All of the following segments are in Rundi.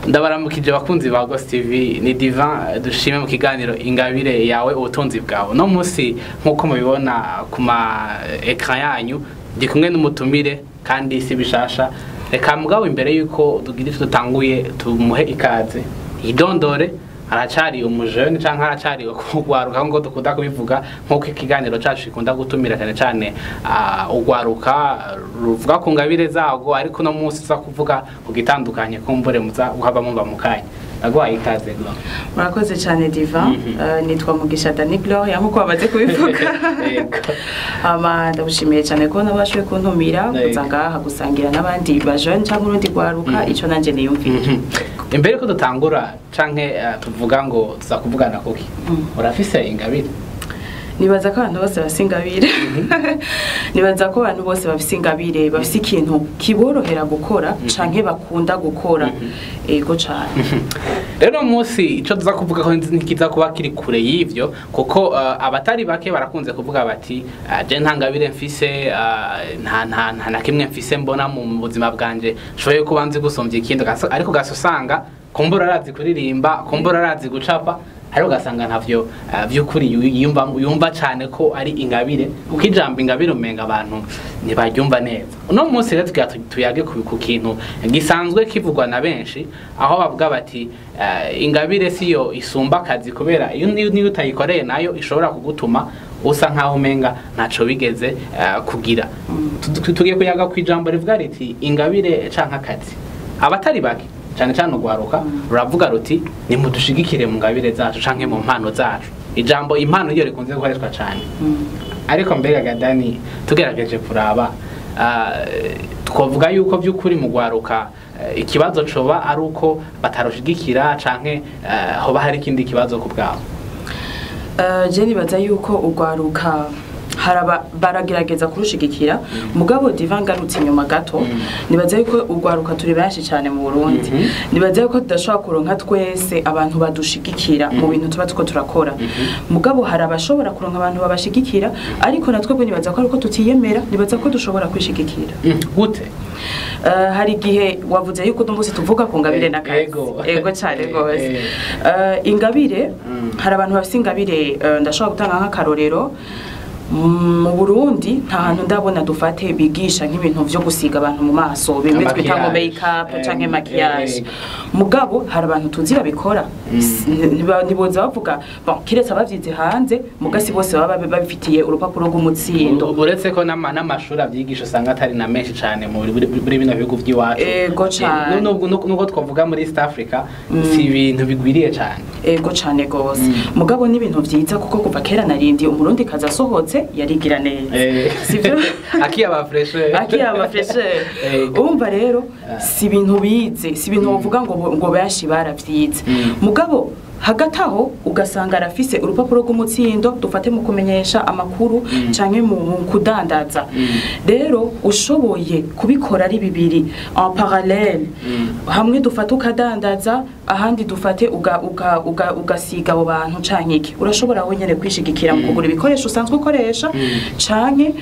Ndabaramukije bakunzi ba Ghost TV, ni Divan Dushime mu kiganiro Ingabire Yawe Ubutunzi Bwawe. No munsi, nkuko mubibona ku ma écran yanyu, ndi kumwe n'umutumire kandi si bishasha. Reka mugabo imbere yuko tugira icyo dutanguye tumuhe ikaze, idondore. Aracari umujene canke aracari kugwaruka nkuko dukunda kubivuga, nkuko ikiganiro cacu gikunda gutumira cyane cyane ugwaruka ruvuga ku ngabire zarwo, ariko no munsi uza kuvuga ku gitandukanye, kumbure muza guhava mumva mu kanya. Ndaguhaye ikaze, Glo. Murakoze cyane, Diva. Nitwa Mugisha Dani Gloria, nkuko bamaze kubivuga. Ama ndagushimiye cyane ko nabashoboye kuntumira kuza ngaha gusangira n'abandi ba jeune cyangwa urundi rwaruka ico nanje niyumvira. Imbere ko dutangura canke tuvuga ngo tuza kuvugana kuki, urafise ingabire? Nibaza ko abantu bose bafise ingabire. Nibaza ko abantu bose bafise ingabire, bafise ikintu kiborohera gukora canke bakunda gukora. Ego cane. Rero munsi ico tuza kuvuga ko ntikiza kuba kiri kure y'ivyo, kuko abatari bake barakunze kuvuga bati je nta ngabire mfise, nta na kimwe mfise mbona mu buzima bwanje nshoboye kuba nzi gusumvya ikindi. Ariko gasa usanga kumbura arazi kuririmba, kumbura arazi gucapa, ariko ugasanga ntavyo vy'ukuri yumva cane ko ari ingabire, kuko ijambo ingabire umenga abantu ntibaryumva neza. Uno munsi rero tugira tuyage ku kintu gisanzwe kivugwa na benshi, aho bavuga bati ingabire siyo isumba akazi, kubera iyo niyo utayikoreye nayo ishobora kugutuma usa nkaho umenga ntaco bigeze kugira. Tugiye kuyaga ku ijambo rivuga riti ingabire canke akazi. Abatari bake, cyane cyane urwaruka, ruravuga ruti nimudushigikire mu ngabire zacu canke mu mpano zacu. Ijambo impano iyo rikunze gukoreshwa cyane, ariko mbega gadani tugerageje kuraba, twavuga yuko by'ukuri mu rwaruka ikibazo coba ari uko batarushigikira canke hoba hari ikindi kibazo ku bwabo? Je nibaza yuko urwaruka haraba baragerageza kurushigikira. Mugabo Diva, ngarutse inyuma gato, nibaza yuko urwaruka turi benshi cyane mu Burundi. Nibaza yuko tudashobora kuronka twese abantu badushigikira mu bintu tuba tuko turakora. Mugabo hari abashobora kuronka abantu babashigikira, ariko natwe nibaza ko ariko tutiyemera. Nibaza ko dushobora kwishigikira. Gute? Hari igihe wavuze yuko uno munsi tuvuga ku ngabire n'akazi. Ego. Ego cyane rwose. Ingabire, hari abantu bafite ingabire. Ndashobora gutanga nk'akarorero. Mu Burundi nta hantu ndabona dufate bigisha nk'ibintu vyo gusiga abantu mu maso, bimwe twita ngo Maquillage. make up canke maquillage. Mugabo hari abantu tuzi babikora. Ntiboza bavuga bon, kiretse abavyize hanze, mugasi bose baba babifitiye urupapuro rw'umutsindo. Uretse ko n'amashuri avyigisha usanga atari na menshi cane muri bino bihugu vy'iwacu. Ego cane. Nubwo twavuga muri East Africa, si ibintu bigwiriye cane. Ego cane gose. Mugabo ni ibintu vyiza, kuko kuva kera narindi umurundi kaza asohotse yarigira neza, sivyo? Akiyaba fraîcheur. Akiyaba fraîcheur. Ego. Urumva rero si ibintu bize, si ibintu bavuga ngo benshi baravyize. Mugabo hagati aho ugasanga arafise urupapuro rw'umutsindo, dufate mu kumenyesha amakuru canke mu kudandaza. Rero ushoboye kubikora ari bibiri en parallèle, hamwe dufate ukadandaza, ahandi dufate ugasiga abo bantu canke iki, urashobora wenyene kwishigikira mu kugura ibikoresho usanzwe ukoresha canke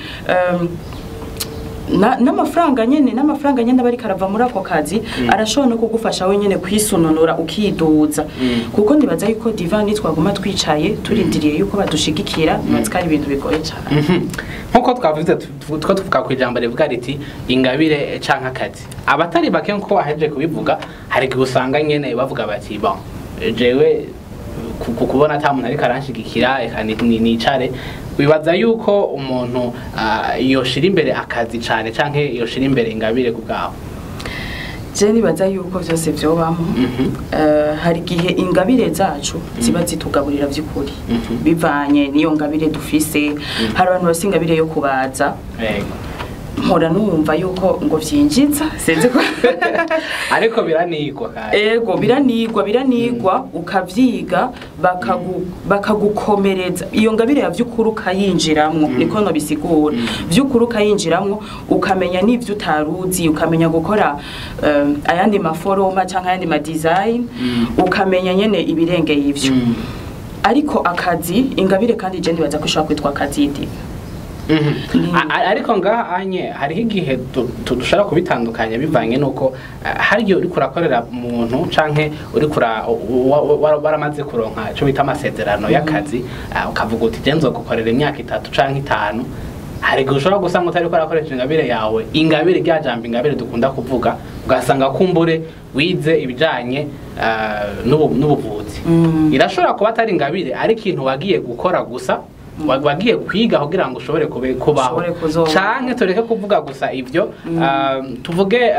n'amafaranga nyene aba ariko arava muri ako kazi arashobora no kugufasha wenyene kwisununura, ukiduza. Kuko ndibaza yuko, Diva, nitwaguma twicaye turindiriye yuko badushigikira, nibaza ko ari ibintu bigoye cane. Nkuko twavuze, two tuvuga ku ijambo rivuga riti ingabire canke akazi. Abatari bake, nkuko wahejeje kubivuga, hari igihe usanga nyene bavuga bati bon, jewe kubona ata muntu ariko aranshigikira, reka nicare. Wibaza yuko umuntu yoshira imbere akazi cane canke yoshira imbere ingabire ku bwawe? Je nibaza yuko vyose vyobamo. Hari igihe ingabire zacu ziba zitugaburira vy'ukuri, bivanye n'iyo ngabire dufise. Hari abantu bafise ingabire yo kubaza. Mpora numva yuko ngo vyinjiza, sinzi ko. Ariko biranigwa kandi. Ego, biranigwa, ukavyiga, bakagukomereza iyo ngabire ya vy'ukuri, ukayinjiramwo. Niko no bisigura, vy'ukuri ukayinjiramwo, ukamenya n'ivyo utaruzi, ukamenya gukora ayandi maforoma canke ayandi ma design, ukamenya nyene ibirengeye ivyo. Ariko akazi, ingabire kandi je ndibaza ko ishobora kwitwa akazi, Diva. Ariko ngaha anye hariho igihe dushobora kubitandukanya bivanye n'uko hari igihe uriko urakorera umuntu canke uriko waramaze kuronka ico bita amasezerano y'akazi, ukavuga uti je nzogukorera imyaka 3 canke 5. Hari igihe ushobora gusanga utariko urakoresha ingabire yawe, ingabire rya jambo ingabire dukunda kuvuga, ugasanga kumbure wize ibijanye n'ubuvuzi. Irashobora kuba atari ingabire, ari ikintu wagiye gukora gusa, wagiye kwiga kugira ngo ushobore kubaho. Ushobore kuzoba. Canke tureke kuvuga gusa ivyo, tuvuge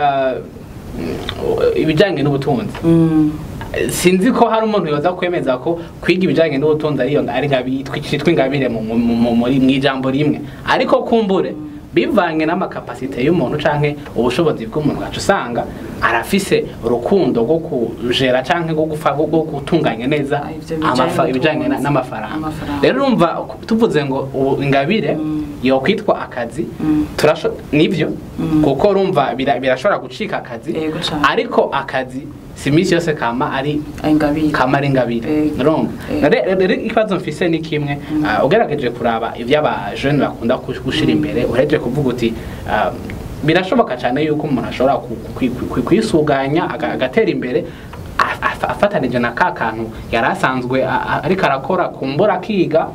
ibijanye n'ubutunzi. Sinzi ko hari umuntu yoza kwemeza ko kwiga ibijanye n'ubutunzi ariyo ari cyitwa ingabire muri mwijambo rimwe, ariko kumbure bivanye n'amakapasite y'umuntu canke ubushobozi bw'umuntu, gaca usanga arafise urukundo rwo kujera canke rwo gufa rwo gutunganya neza Ivyo bijanye ibijanye n'ubutunzi. n'amafaranga. Amafaranga. Rero urumva tuvuze ngo ubu ingabire yokwitwa akazi, turasho nivyo, kuko urumva birashobora gucika akazi. Yego cane. Ariko akazi si iminsi yose kama ari Ingabire. kama ari ingabire. Urumva rero ikibazo mfise ni kimwe, ugerageje kuraba ivyo aba jeune bakunda gushira imbere, uhereje kuvuga uti birashoboka cyane yuko umuntu ashobora kwisuganya agatera imbere afatanije na ka kantu yari asanzwe ariko arakora, kumbura akiga.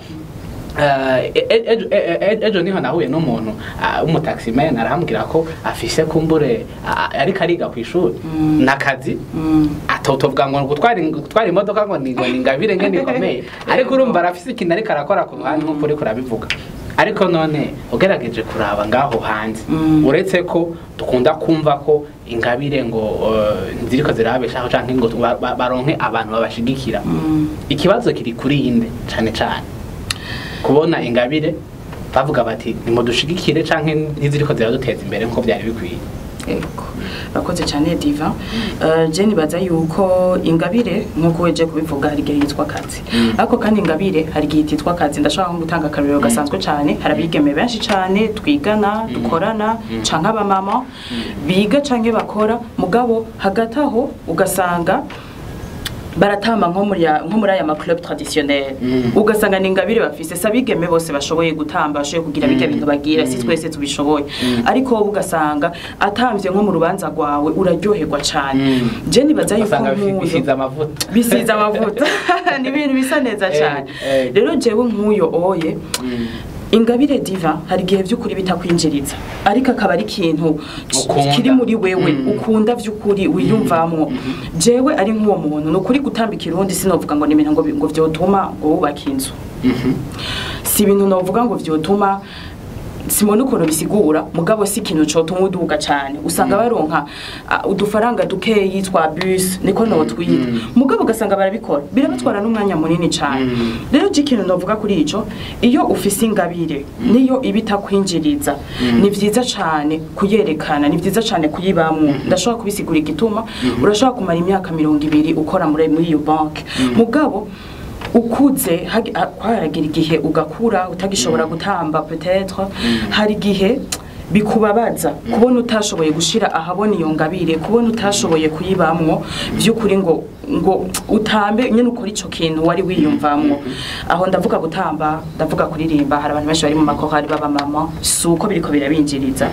Ejo niho nahuye n'umuntu w'umutaximan, arambwira ko afise kumbure ariko ariga ku ishuri n'akazi. Atotovuga ngo gutwara imodoka ngo ni ingabire ngene ikomeye, ariko urumva arafise ikintu ariko arakora ku ruhande nk'uko uriko urabivuga. Ariko none ugerageje kuraba ngaho hanze, uretse ko dukunda kumva ko ingabire ngo ziriko zirabeshaho canke ngo baronke abantu babashigikira, ikibazo kiri kuri inde cane cane kubona ingabire bavuga bati nimudushigikire canke ntiziriko ziraduteza imbere nkuko vyari bikwiye? Ego. Bakoze cyane Diva. Je nibaza yuko ingabire, nkuko weje kubivuga, hari igihe yitwa akazi. Ariko kandi ingabire hari igihe ititwa akazi. Ndashaka nko gutanga akarorero gasanzwe cyane. Hari abigeme benshi cyane twigana, dukorana, canke abamama biga canke bakora, mugabo hagati aho ugasanga baratamba nko muri aya ma club traditionnel, ugasanga ni ingabire bafise. Si abigeme bose bashoboye gutamba, bashoboye kugira bijya bintu bagira, si twese tubishoboye, ariko wowe ugasanga atamvye nko mu rubanza rwawe uraryoherwa cane. Je nibaza yuko ugasanga nk'uyo bisize amavuta. Bisize amavuta, ni ibintu bisa neza cane. Rero jewe nk'uyo oye, ingabire Diva, hari igihe by'ukuri bitakwinjiriza, ariko akaba ari ikintu Ukunda. kiri muri wewe, ukunda by'ukuri, wiyumvamwo. Jewe ari nk'uwo muntu, ni ukuri gutamba ikirundi sinovuga ngo ni ibintu ngo vyotuma ngo wubake inzu. Si ibintu novuga ngo vyotuma, simona ukuntu bisigura, mugabo si ikintu cotuma uduga cane. Usanga baronka udufaranga dukeyi twa bus, niko notwita, mugabo ugasanga barabikora, birabatwara n'umwanya munini cane. Rero je ikintu novuga kuri ico, iyo ufise ingabire niyo iba itakwinjiriza, ni vyiza cane kuyerekana, ni vyiza cane kuyibamwo. Ndashobora kubisigura igituma. Urashobora kumara imyaka 20 ukora muri iyo banke, mugabo ukuze haragira igihe ugakura utagishobora gutamba peut-être. Hari igihe bikubabaza kubona utashoboye gushira ahabona iyo ngabire, kubona utashoboye kuyibamwo vy'ukuri ngo utambe nyene ukora ico kintu wari wiyumvamwo. Aho ndavuga gutamba, ndavuga kuririmba. Hari abantu benshi bari mu makorali baba mama, si uko biriko birabinjiriza,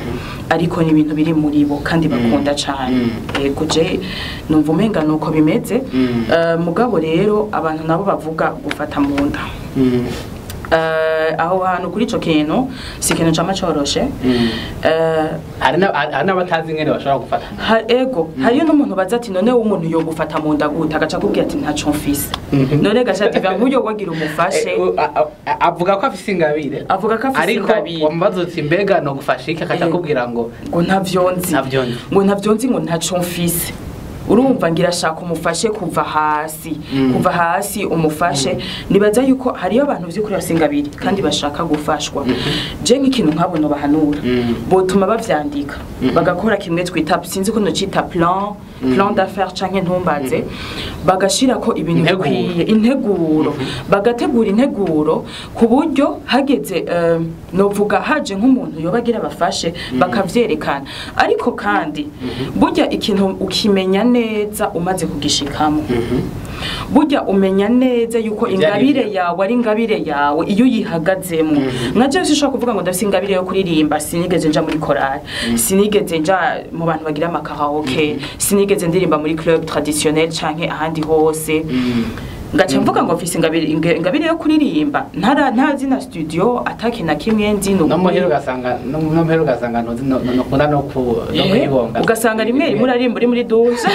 ariko ni ibintu biri muri bo kandi bakunda cane. Yego, je numva umenga nuko bimeze. Mugabo rero abantu nabo bavuga gufata mu nda, aho hantu kuri ico kintu si ikintu cama coroshe. Hari n'abatazi ingene bashobora gufata. Ego, hariyo n'umuntu baza ati none umuntu yogufata mu nda gute? Agaca akubwira ati ntaco mfise. None gaca ati nk'uyo wagira umufashe. Avuga ko afise ingabire. Avuga ko afise ariko ingabire. Wamubaza uti mbega no gufasha iki? Akaca akubwira ngo ngo ntavyo nzi. Ntavyo nzi. Ngo ntavyo nzi, ngo ntaco mfise. Urumva ngira ashaka umufashe kuva hasi, kuva hasi umufashe. Nibaza yuko hariyo abantu vy'ukuri bafise ingabire kandi bashaka gufashwa. Je nk'ikintu nkabo bahanura, botuma bavyandika, bagakora kimwe twita, sinzi ko nocita plan. Plan d'affaires canke ntumbaze, bagashirako ibintu Integuro. bikwiye, integuro, bagategura integuro ku buryo hageze novuga haje nk'umuntu yoba agira abafashe, bakavyerekana. Ariko kandi burya ikintu ukimenya neza umaze kugishikamo. Burya umenya neza yuko Ivyo ari ingabire byo. yawe ari ingabire yawe iyo uyihagazemo. Nka jewe sinshobora kuvuga ngo ndafise ingabire yo kuririmba, sinigeze nja muri korali, sinigeze nja mu bantu bagira amakaraoke, sinigeze ndirimba muri club traditionnel canke ahandi hose, ngaca mvuga ngo mfise ingabire yo kuririmba, ntara ntazi na studio ataki na kimwe nzi. No muhira ugasanga no muhira ugasanga ntuzi no no ku no kuyibonga. Ugasanga rimwe rimwe urarimba uri muri douche.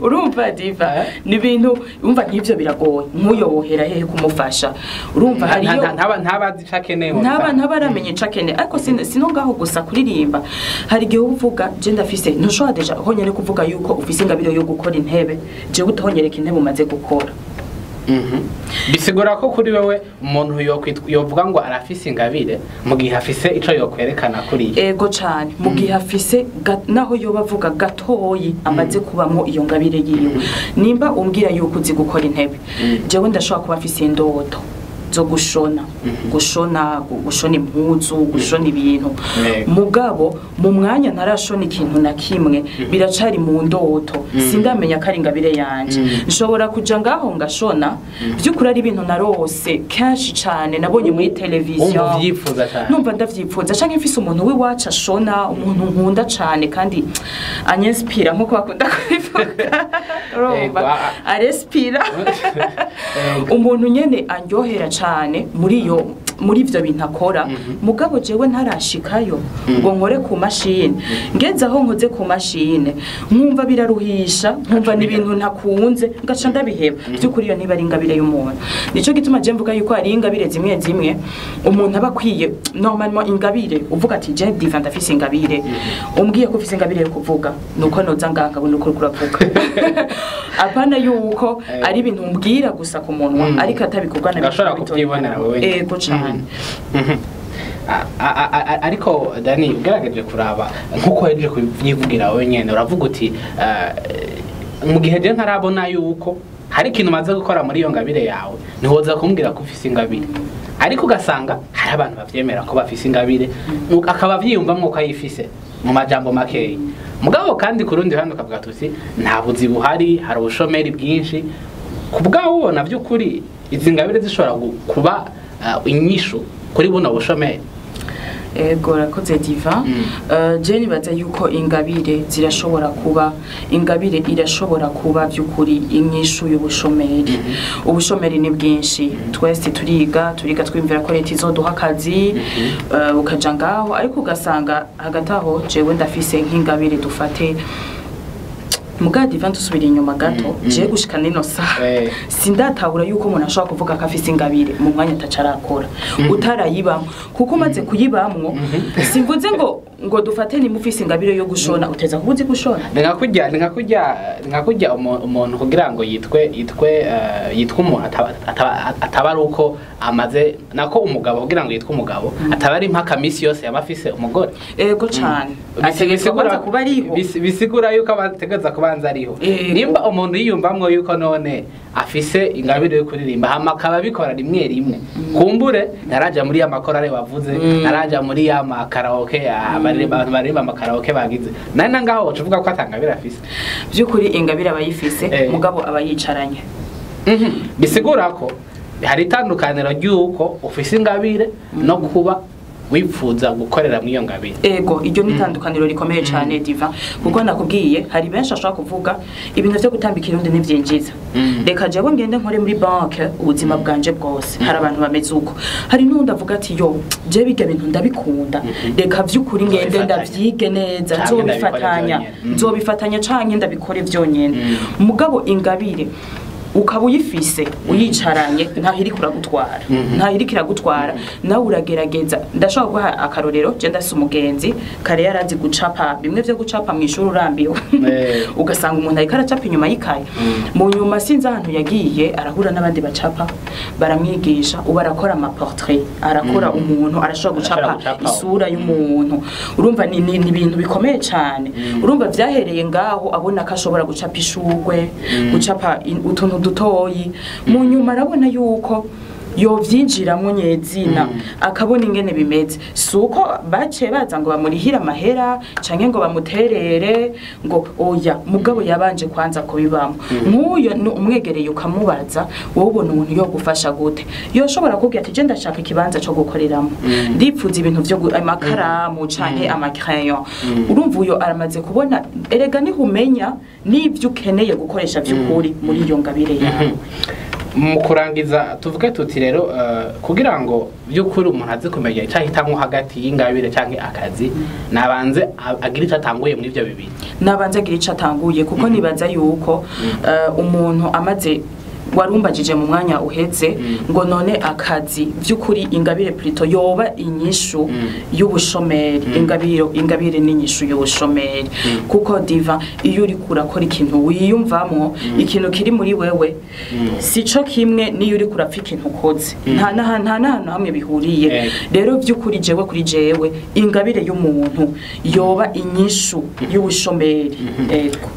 Urumva Diva, ni ibintu urumva nk'ivyo biragoye. Nk'uyo wohera hehe kumufasha? Urumva hariyo Ntaba azi ico akeneye mu ntaba bisanzwe. Ntaba aramenye ico akeneye. Ariko sino ngaho gusa kuririmba, hari igihe uba uvuga je ndafise, ntushobora déjà honyene kuvuga yuko ufise ingabire yo gukora intebe, jewe utahonyereka intebe umaze gukora. Bisigura ko kuri wewe umuntu yovuga ngo arafise ingabire mu gihe afise ico yokwerekana kuri yo. Ego cane, mu gihe afise naho yoba avuga gatoyi amaze kubamwo iyo ngabire yiwe. Nimba umbwira yuko uzi gukora intebe, jewe ndashobora kuba afise indoto zo gushona, gushona impuzu, gushona ibintu. Mugabo mu mwanya ntarashona ikintu na kimwe, biracari mu ndoto, sindamenya ko ari ingabire yanje. Nshobora kuja ngaho ngashona, vy'ukuri ari ibintu narose kenshi cane, nabonye muri televiziyo, Wumva uvyifuza cane. Numva ndavyifuza, canke mfise umuntu w'iwacu ashona, umuntu nkunda cane kandi anyinspira, nkuko bakunda kubivuga, urumva, arespira, umuntu nyene andyohera cane muri ivyo bintu akora. Mugabo jewe ntarashikayo ngo nkore ku mashini, ngeze aho nkoze ku mashine nkumva biraruhisha, nkumva ni ibintu ntakunze, ngaca ndabiheba. By'ukuri iyo niba ari ingabire y'umuntu. Nico gituma je mvuga yuko hari ingabire zimwe zimwe umuntu aba akwiye. Normalement ingabire uvuga ati je Diva ndafise ingabire, umbwiye ko ufise ingabire yo kuvuga, nuko noza ngaha nkabona uko uriko uravuga, apana yuko ari ibintu umbwira gusa ku munwa, ariko atabikorwa na Ugashobora kubyibonera wewe nyene. Ego cane. Ariko Dani, ugerageje kuraba nkuko wahejeje kubyivugira wowe nyene, uravuga uti mu gihe je ntarabona yuko hari ikintu umaze gukora muri iyo ngabire yawe, ntiwoza kumbwira ko ufise ingabire. Ariko ugasanga hari abantu bavyemera ko bafise ingabire, akaba avyiyumvamwo ko ayifise mu majambo makeyi. Mugabo kandi ku rundi ruhande ukavuga tuti nta buzi buhari, hari ubushomeri bwinshi. Ku bwawe ubona vy'ukuri izi ngabire zishobora kuba inyishu kuri buno bushomeri? Ego, rakoze Diva. Je nibaza yuko ingabire zirashobora kuba, ingabire irashobora kuba by'ukuri inyishu y'ubushomeri. Ubushomeri ni bwinshi, twese turiga twiyumvira ko leta izoduha akazi, ukaja ngaho, ariko ugasanga hagati aho jewe ndafise nk'ingabire dufate. Muga Diva, dusubira inyuma gato, je gushika nino saha sindatahura yuko umuntu ashobora kuvuga ko afise ingabire mu mwanya ataca arakora, utarayibamwo. Kuko umaze kuyibamwo, simvuze ngo dufate nimba ufise ingabire yo gushona uteza kuba uzi gushona. Ni nka kurya umuntu kugira ngo yitwe umuntu ataba ari uko amaze, nako umugabo kugira ngo yitwe umugabo ataba ari impaka misi yose yaba afise umugore. Ego cane. Ategerezwa kubanza kuba ariho. Bisigura yuko abategereza kubanza ariho. Nimba umuntu yiyumvamwo yuko none afise ingabire yo kuririmba, hama akaba abikora rimwe rimwe, kumbure ntaraja muri ya makorale wavuze, ntaraja muri ya makaraoke, abantu baririmba amakaraoke bagize nari na ngaho, woca uvuga ko atangabire afise? By'ukuri ingabire aba yifise, mugabo aba yicaranye. Bisigura ko hari itandukaniro ry'uko ufise ingabire no kuba wipfuza gukorera muri iyo ngabire. Ego, iryo ni itandukaniro rikomeye cyane Diva, kuko nakubwiye hari benshi ashobora kuvuga ibintu vyo gutambika irundi ntivyinjiza, reka jewe ngende nkore muri banke ubuzima bwanje bwose. Hari abantu bameze uko. Hari n'uwundi avuga ati yo je bijya bintu ndabikunda, reka vy'ukuri ngende Nzobifatanya. ndavyige neza, Canke ndabikore nzobifatanya, vyonyene. Nzobifatanya canke ndabikore vyonyene. Mugabo ingabire Ukaba uyifise uyicaranye, ntaho iri kuragutwara, ntaho iri kiragutwara. Nawe uragerageza. Ndashobora guha akarorero: je ndafise umugenzi, kare yarazi gucapa, bimwe vyo gucapa mu ishuri urambiwe, ugasanga umuntu ariko aracapa inyuma y'ikaye. Mu nyuma sinzi ahantu yagiye, arahura n'abandi bacapa, baramwigisha. Ubu arakora ama portrait, arakora umuntu, arashobora gucapa Arashobora gucapa. isura y'umuntu. Urumva ni ibintu bikomeye cyane. Urumva vyahereye ngaho, abona ko ashobora gucapa ishurwe, gucapa utuntu dutoyi. Mu nyuma arabona yuko yovyinjiramwo nyezina, akabona ingene bimeze. Si uko baciye baza ngo bamurihire amahera canke ngo bamuterere, ngo oya, mugabo yabanje kwanza kubibamo. Nk'uyo umwegereye ukamubaza: "Wowe ubona umuntu yogufasha gute?" Yoshobora kubwira ati: "Je ndashaka ikibanza co gukoreramo, ndipfuza ibintu vyo amakaramu canke ama crayon." Urumva uyo aramaze kubona. Erega niho umenya n'ivyo ukeneye gukoresha vy'ukuri muri iyo ngabire yawe. Mu kurangiza, tuvuge tuti rero, kugira ngo by'ukuri umuntu aze kumenya icyo ahitamwo hagati y'ingabire canke akazi, nabanze agire icyo atanguye muri ibyo bibiri. Nabanze agira ico atanguye, kuko nibaza yuko umuntu amaze, warumbajije mu mwanya uheze ngo none akazi by'ukuri, ingabire plutôt yoba inyishu y'ubushomeri. Ingabire ni inyishu y'ubushomeri, kuko diva iyo uri kurakora ikintu wiyumvamwo, ikintu kiri muri wewe, sico kimwe niyo uri kurapfa ikintu ukoze. Nta n'ahantu hamwe bihuriye. Rero by'ukuri jewe, kuri jewe, ingabire y'umuntu yoba inyishu y'ubushomeri. Ego.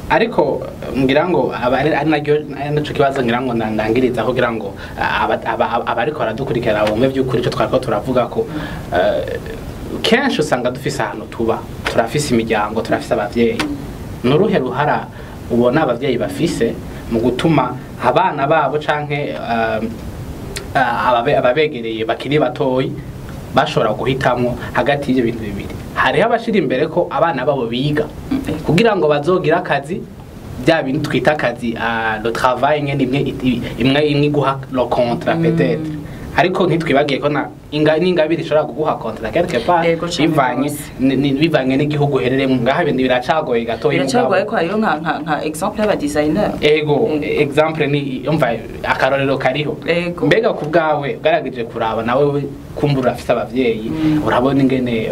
Ariko ngira ngo aba ari naryo, ari naco kibazo ngira ngo ndangiriza, kugira ngo abariko baradukurikira bumve by'ukuri icyo twariko turavuga, ko kenshi usanga dufise ahantu tuba, turafise imiryango, turafise abavyeyi. Ni uruhe ruhara ubona abavyeyi bafise mu gutuma abana babo canke ababegereye bakiri batoyi bashobora guhitamwo hagati y'ibyo bintu bibiri? Hariho abashira imbere ko abana babo biga kugira ngo bazogire akazi, bya bintu twita akazi, le travail nyene, imwe imwe iguha le contrat peut-être, ariko ntitwibagiye ko na n'ingabire ishobora kuguha contrat quelque part, Yego cane bivanye gose. bivanye n'igihugu uherereyemo. Ngaha ibintu biracagoye gatoyi, Biracagoye mugabo. ko hariho nka exemple y'aba designer. Ego. Ego. Exemple ni umva akarorero kariho. Mbega ku bwawe, ugaragaje kuraba nawe we kumbura urafise abavyeyi, urabona ingene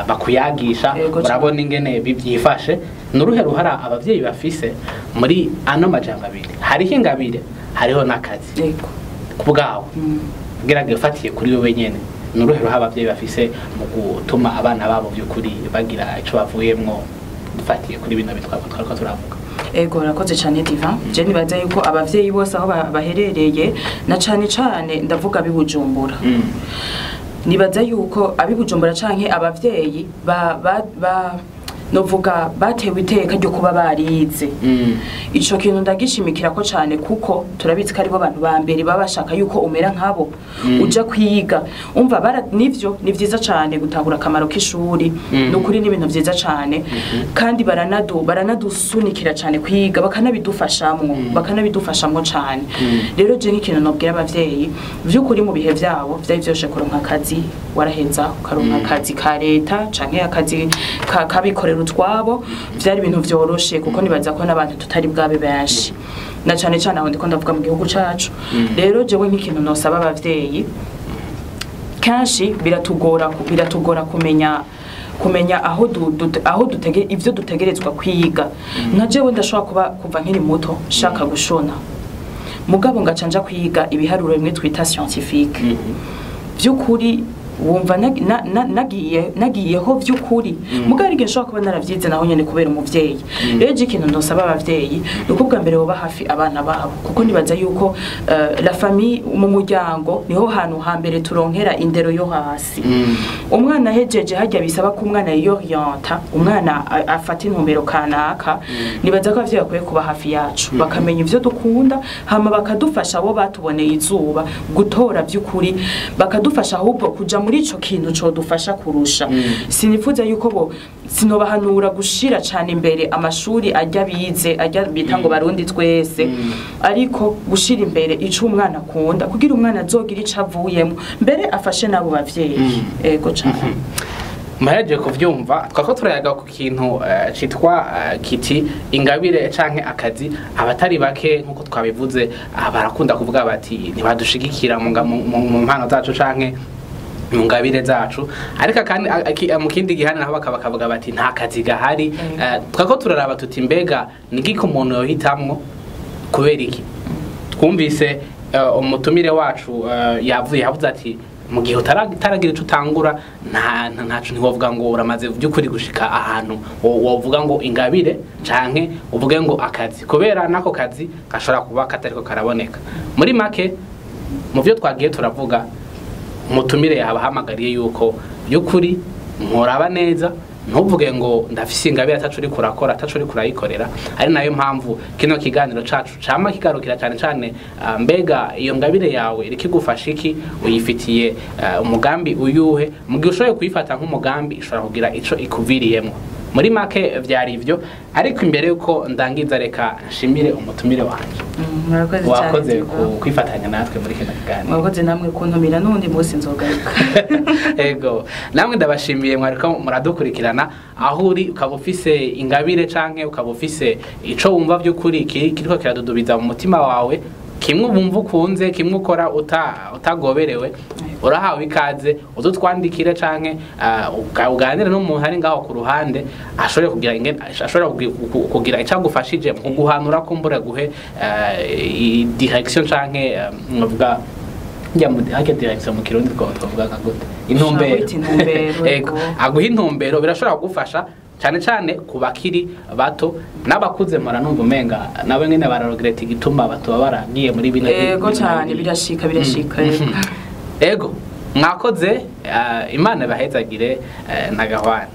bakuyagisha, Ego cane. urabona ingene bivyifashe, ni uruhe ruhara abavyeyi bafise muri ano majambo abiri? Hariho ingabire, hariho n'akazi. Ku bwawe, gerageza ufatiye kuri wewe nyene, ni uruhe ruhara abavyeyi bafise mu gutuma abana babo vy'ukuri bagira ico bavuyemwo, dufatiye kuri bino bintu twariko turavuga? Ego, urakoze cyane Diva. Je nibaza yuko abavyeyi bose aho baherereye, na cane cane ndavuga ab'i Bujumbura, nibaza yuko ab'i Bujumbura canke abavyeyi ba novuga batewe iteka ryo kuba barize, ico kintu ndagishimikira ko cane, kuko turabizi ko aribo bantu ba mbere baba bashaka yuko umera nkabo, uja kwiga. Umva bara nivyo, ni vyiza cane gutahura akamaro k'ishuri. Nukuri ni ibintu vyiza cane, kandi baranadusunikira cane kwiga, bakanabidufashamwo cane. Rero je nk'ikintu nobwira abavyeyi, vy'ukuri mu bihe vyabo vyari vyoroshe kuronka akazi. Waraheza ukaronka akazi ka leta canke akazi kabikorera utwabo. Vyari ibintu vyoroshe, kuko nibaza ko n'abantu tutari bwabe benshi, na cane cane aho ndiko ndavuga mu gihugu cacu. Rero jewe nk'ikintu nosaba abavyeyi, kenshi biratugora kumenya aho dutege ivyo dutegerezwa kwiga. Nka jewe ndashobora kuba kuva nkiri muto shaka gushona, mugabo ngaca nja kwiga ibiharuro bimwe twita scientifique. Vy'ukuri wumva nagiyeho vy'ukuri, mugabo hari igihe nshobora kuba naravyize naho nyene kubera umuvyeyi. Rero je ikintu ndosaba abavyeyi ni uko bwa mbere boba hafi abana babo, kuko nibaza yuko la famille, mu muryango niho hantu hambere turonkera indero yo hasi. Umwana ahejeje harya bisaba ko umwana yiyorienta, umwana afata intumbero kanaka. Nibaza ko abavyeyi bakwiye kuba hafi yacu, bakamenya ivyo dukunda, hama bakadufasha, abo batuboneye izuba, gutora vy'ukuri, bakadufasha ahubwo kuja muri ico kintu codufasha kurusha. Sinifuza yuko bo sinobahanura gushira cane imbere amashuri ajya bize, ajya bita ngo Barundi twese, ariko gushira imbere ico umwana akunda, kugira umwana azogira ico avuyemo, mbere afashe n'abo bavyeyi. Ego cane. Muhejeje kuvyumva, twako turayaga ku kintu citwa kiti ingabire canke akazi. Abatari bake, nkuko twabivuze, barakunda kuvuga bati ntibadushigikira mu mpano zacu canke mu ngabire zacu, ariko kandi mu kindi gihane naho bakavuga bati nta kazi gahari. Twako turaraba tuti mbega nigiko umuntu yohitamwo? Kubera iki? Twumvise umutumire wacu yavuye yavuze ati mu gihe utaragira ico utangura, ntaco ntiwovuga ngo uramaze by'ukuri gushika ahantu wovuga ngo ingabire canke uvuge ngo akazi, kubera nako kazi gashobora kuba katariko karaboneka. Muri make, mu byo twagiye turavuga, umutumire yabahamagariye yuko by'ukuri nturaba neza, ntuvuge ngo ndafise ingabire ataco uriko urakora, ataco uriko urayikorera. Ari nayo mpamvu kino kiganiro cacu cama kigarukira cane cane mbega iyo ngabire yawe iriko igufasha iki? Uyifitiye umugambi uyuhe? Mu gihe ushoboye kuyifata nk'umugambi, ishobora kugira ico ikuviriyemwo. Muri make vyari ivyo, ariko imbere yuko ndangiza, reka nshimire umutumire wanje. Murakoze cyane. Wakoze Divo. kwifatanya natwe muri kino kiganiro. Murakoze namwe kuntumira, n'ubundi munsi nzogaruka. Ego, namwe ndabashimiye mwariko muradukurikirana. Aho uri ukaba ufise ingabire canke ukaba ufise ico wumva vy'ukuri kiriko kiradudubiza mu mutima wawe, kimwe wumva ukunze, kimwe ukora utagoberewe, urahawe ikaze udutwandikire canke uganire n'umuntu ari ngaho ku ruhande, ashobore kugira ashobora kugira ico agufashije mu kuguhanura, kumbura guhe direction canke nkavuga njya mu hake direction mu Kirundi twavuga nka gute? Intumbero. Ushobora kwita intumbero, Ego, ego. aguha intumbero, birashobora kugufasha cyane cyane ku bakiri bato n'abakuze. Mpora numva umenga nabo nyene bararegreta igituma batoba baragiye muri bino Ego bino cyane. biriya. Birashika, birashika, ego. Ego, mwakoze, Imana ibahezagire, na gahwana.